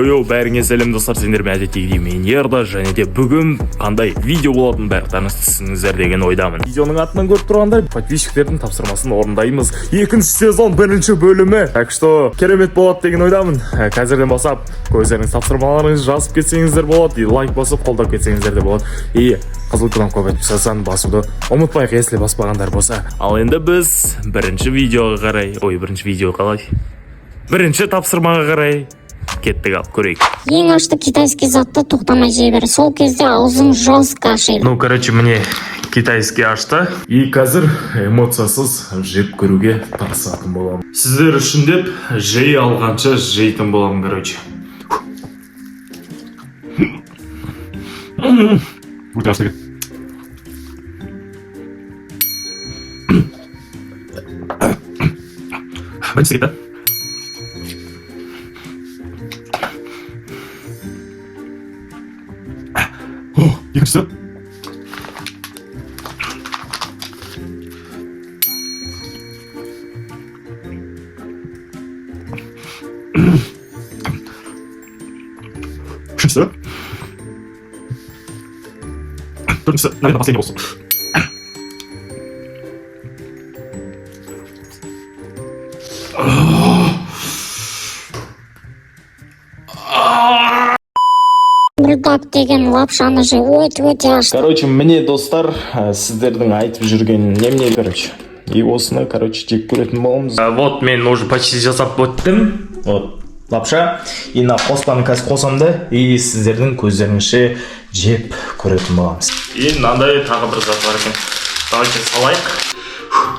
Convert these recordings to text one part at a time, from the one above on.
Йоу, бәріңе сәлем, достар! Сендермен әдеттегідей мен, Ерда. Және де бүгін қандай видео болатынын барлықтарыңыз түсіндіңіздер деген ойдамын. Видеоның атынан көріп тұрғандай, подписчиктердің тапсырмасын орындаймыз. Екінші сезон, бірінші бөлімі. Так что керемет болады деген ойдамын. Қазірден бастап өздеріңіз тапсырмаларыңызды жазып кетсеңіздер болады и лайк басып қолдап кетсеңіздер де болады. И қызыл кнопка, подписаться басуды ұмытпайық, если баспағандар болса. Ал енді біз бірінші видеоға қарай, ой, бірінші видео қалай, бірінші тапсырмаға қарай кеттік. Ал көрейік. Ең ашты китайский затты тоқтамай жей бер, сол кезде аузың жестко ашиды. Ну, короче, міне, китайский ашты. И қазір эмоциясыз жеп көруге тырысатын боламын. Сіздер үшін деп жей алғанша жейтін боламын, короче. Өте ашты екен. Біріншісі кетті. О, екіншісі. Үшіншісі. Төртіншісі, наверное, последний болсын. Бульдог деген лапшаны же, өте өте ашты. Короче, міне, достар, сіздердің айтып жүрген немене, короче. И осыны, короче, жеп көретін боламыз. Вот мен уже почти жасап өттім. Вот лапша. И мына қоспаны қазір қосамын да, и сіздердің көздеріңізше жеп көретін боламыз. И мынандай тағы бір зат бар екен. Давайте салайық.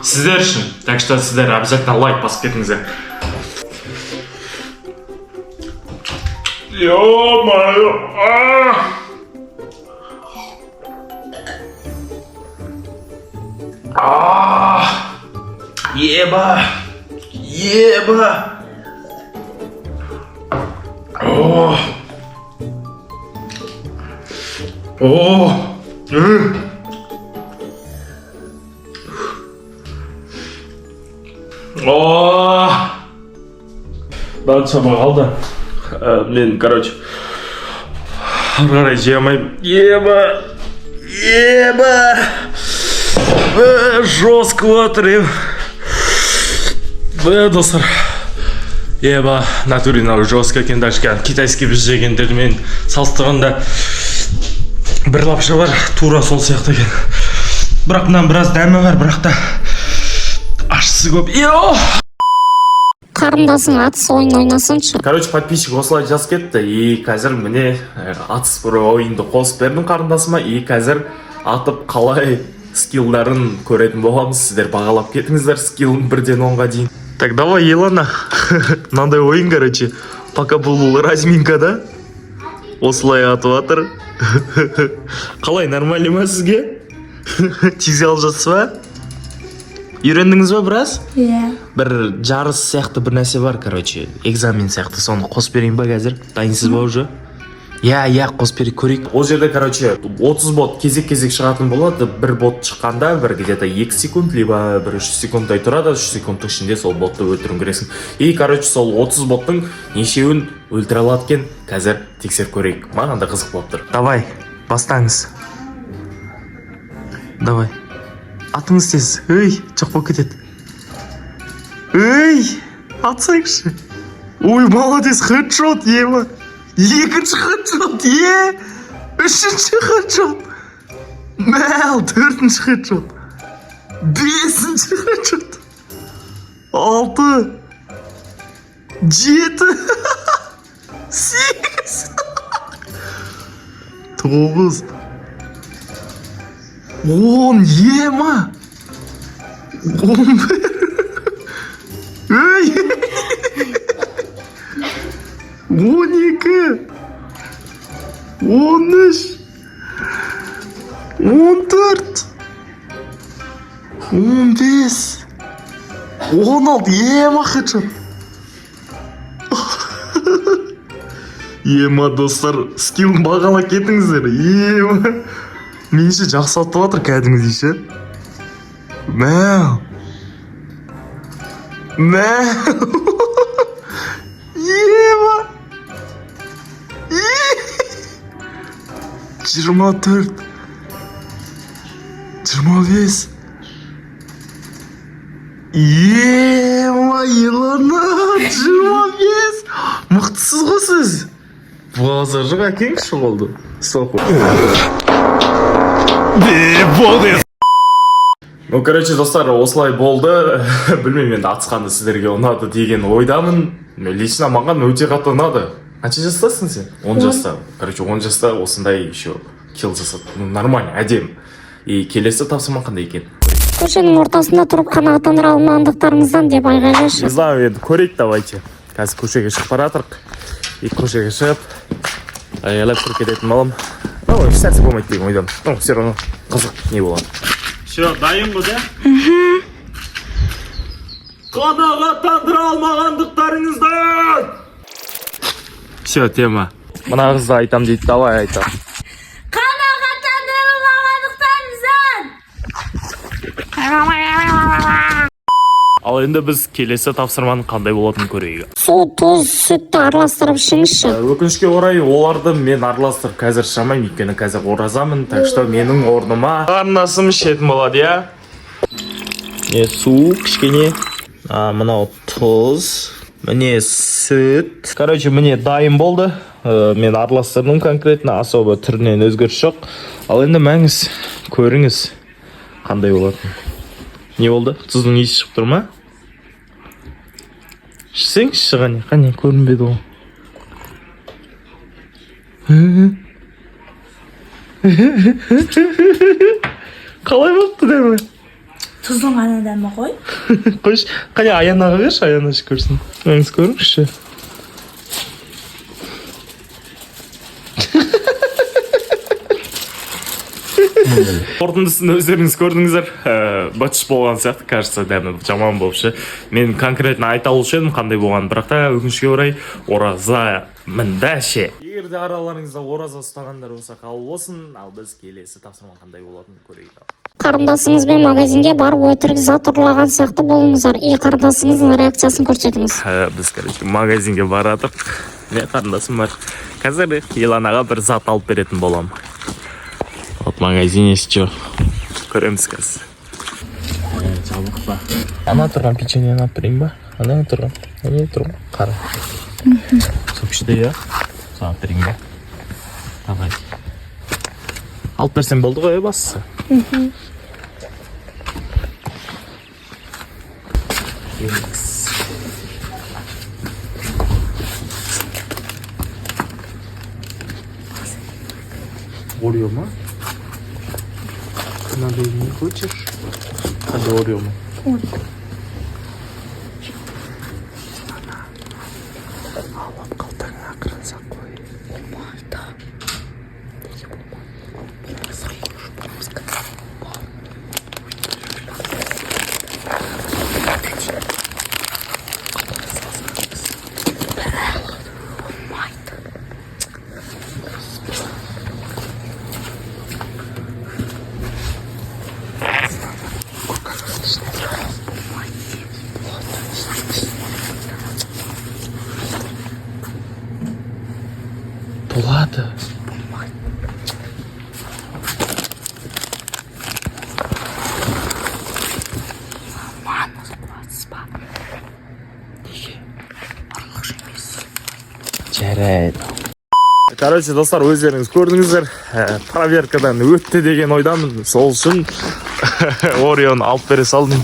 Сіздер үшін. Так что сіздер обязательно лайк басып кетіңіздер. Ё-моё! А! А! Еба! Еба! О! О! М! О! Мынаншама қалды. Мен, короче, ары қарай жей алмаймын. Еба! Еба! Жестко отыр, ем. Бә, достар. Еба, натуре мынау жестко екен. Даже китайский біз жегендермен салыстырғанда, бір лапша бар, тура сол сияқты екен. Бірақ мынаның біраз дәмі бар, бірақ та ащысы көп. Йо! Қарындасың атыс ойын ойнасыншы. Короче, подписчик осылай жазып кетті. И қазір міне, атыс бір ойынды қосып бердім қарындасыма. И қазір атып қалай скиллдарын көретін боламыз. Сіздер бағалап кетіңіздер скиллын 1-ден 10-ға дейін. Так, давай, Елана. Мынандай ойын, короче. Пока бұл разминка да. Осылай атып жатыр. Қалай, нормально ма сізге? Тизе алып жатсыз ба? Үйрендіңіз ба біраз? Иә. Бір жарыс сияқты бір нәрсе бар, короче, экзамен сияқты, соны қосып берейін ба қазір? Дайынсыз ба уже? Иә, қосып берейік, көрейік. Ол жерде, короче, 30 бот кезек кезек шығатын болады. Бір бот шыққанда бір где то 2 секунд либо бір 3 секундтай тұрады. 3 секундтың ішінде сол ботты өлтіруің керексің. И, короче, сол 30 боттың нешеуін өлтіре алады екен, қазір тексеріп көрейік. Маған да қызық болып тұр. Давай, бастаңыз. Давай, атыңыз тез. Ей, жоқ болып кетеді. Ей, атсайықшы. Ой, молодец, хедшот, ема. Екінші хедшот, е. Үшінші хедшот. Мәл, төртінші хедшот. Бесінші хедшот. Алты. Жеті. Сегіз. 9. 10, ема. 11. Ей! 12. 13. 14. 15. 16. Ема, хедшот. Ема, достар, скиллін бағалап кетіңіздер. Ема. Меніңше, жақсы атып жатыр кәдімгідей ше. Мә. Мә. Ема. 24, 25. Ема, Илона, 25. Мықтысыз ғой сіз. Базар жоқ, әкеңізші болды. Стоп. Болды. Ну, короче, достар, осылай болды. Білмеймін енді, атысқанды сіздерге ұнады деген ойдамын. Мен лично маған өте қатты ұнады. Қанша жастасың сен? 10 жаста. Короче, 10 жаста осындай еще килл жасады. Ну, нормально, әдемі. И келесі тапсырма қандай екен? Көшенің ортасында тұрып, «Қанағаттандыра алмағандықтарыңыздан!» деп айғайлашы. Не знаю, енді көрейік, давайте. Қазір көшеге шығып бара жатырық. И көшеге шығып, айғайлап кіріп кететін боламын. Ну, ешнәрсе болмайды деген ойдамын. Ну, все равно қызық не болады. Все, дайын ғой, да? Қанағаттандыра алмағандықтарыңыздан! Все, тема. Мына қызды айтам дейді, давай айтам. Қанағаттандыра алмағандықтарыңыздан! Ал енді біз келесі тапсырманың қандай болатынын көрейік. Су, тұз, сүтті араластырып ішіңізші. Өкінішке орай, оларды мен араластырып қазір іше алмаймын, өйткені қазір оразамын, так что менің орныма қарындасым ішетін болады, иә. Не, су кішкене, а, мынау тұз, міне сүт. Короче, міне дайын болды. Мен араластырдым конкретно, особо түрінен өзгеріс жоқ. Ал енді мәңіз көріңіз қандай болатынын. Не болды? Тұздың иісі шығып тұр ма? Ішсеңізші, қане, қане, көрінбеді ғой. Қалай болыпты дәмі? Тұздың ғана дәмі ғой. Қойшы, қане, Аянаға берші, Аяна ішіп көрсін. Мәңіз, көріңізші. Қорытындысын өздеріңіз көрдіңіздер. Быт болған сияқты, кажется, дәмі жаман болып ше. Мен конкретно айта алушы едім қандай болғанын, бірақ та өкінішке орай оразамын да ше. Егер де араларыңызда ораза ұстағандар болса, қабыл болсын. Ал біз келесі тапсырма қандай болатынын көрейік. Қарындасыңызбен магазинге барып, өтірік зат ұрлаған сияқты болыңыздар и қарындасыңыздың реакциясын көрсетіңіз. Біз, короче, магазинге баратырық. Мен, қарындасым бар. Қазір Иланаға бір зат алып беретін боламын. Вот магазин есть, че, көреміз қазір. Жабық па? Ана тұрған печеньені алып берейін ба? Ана тұрған, ана тұрған қара сол күшті, иә, соны алып берейін ба? Давай, алып берсем болды ғой, иә, бастысы. Икс. Орео ма? Надо, не хочешь? Қандай, Орео ма? Алып қалтаңа ақырын сақ қой. Болмайды. Неге болмайды? Болмаса қойшы. Болмайды. Болады. Маған қуатсыз ба? Неге? Ұрлықшы емес. Жарайды. Короче, достар, өздеріңіз көрдіңіздер. Проверкадан өтті деген ойдамын. Сол үшін Ореоны алып бере салдым.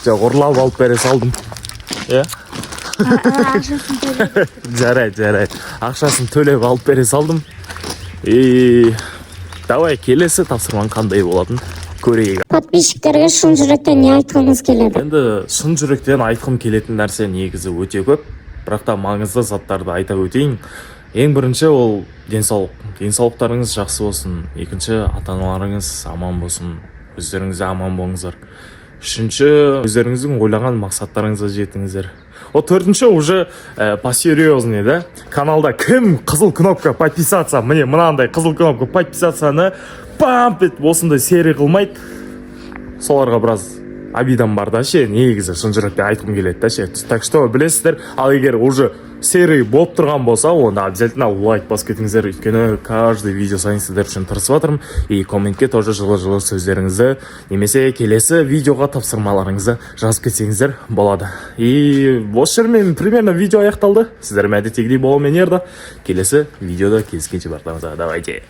Жоқ, ұрлап алып бере салдым. Иә? Ақшасын төлеп. Жарайды, жарайды. Ақшасын төлеп алып бере салдым. И давай келесі тапсырманың қандай болатын көрейік. Подписчиктерге шын жүректен не айтқыңыз келеді? Енді шын жүректен айтқым келетін нәрсе негізі өте көп, бірақ та маңызды заттарды айта өтейін. Ең бірінші ол денсаулық. Денсаулықтарыңыз жақсы болсын. Екінші, ата аналарыңыз аман болсын. Өздеріңіз де аман болыңыздар. Үшінші, өздеріңіздің ойлаған мақсаттарыңызға жетіңіздер. О, төртінші уже посерьезнее да. Каналда кім қызыл кнопка подписаться, міне мынандай қызыл кнопка подписацияны памп етіп осындай серий қылмайды, соларға біраз обидам бар да ше. Негізі шын жүректен айтқым келеді да ше. Так что білесіздер. Ал егер уже Серый болып тұрған болса, онда обязательно лайк басып кетіңіздер, өйткені каждый видео сайын сіздер үшін тырысып жатырмын. И комментке тоже жылы жылы сөздеріңізді немесе келесі видеоға тапсырмаларыңызды жазып кетсеңіздер болады. И осы жермен примерно видео аяқталды. Сіздермен әдеттегідей болумен Ерда. Келесі видеода кездескенше, барлықтарыңызға давайте.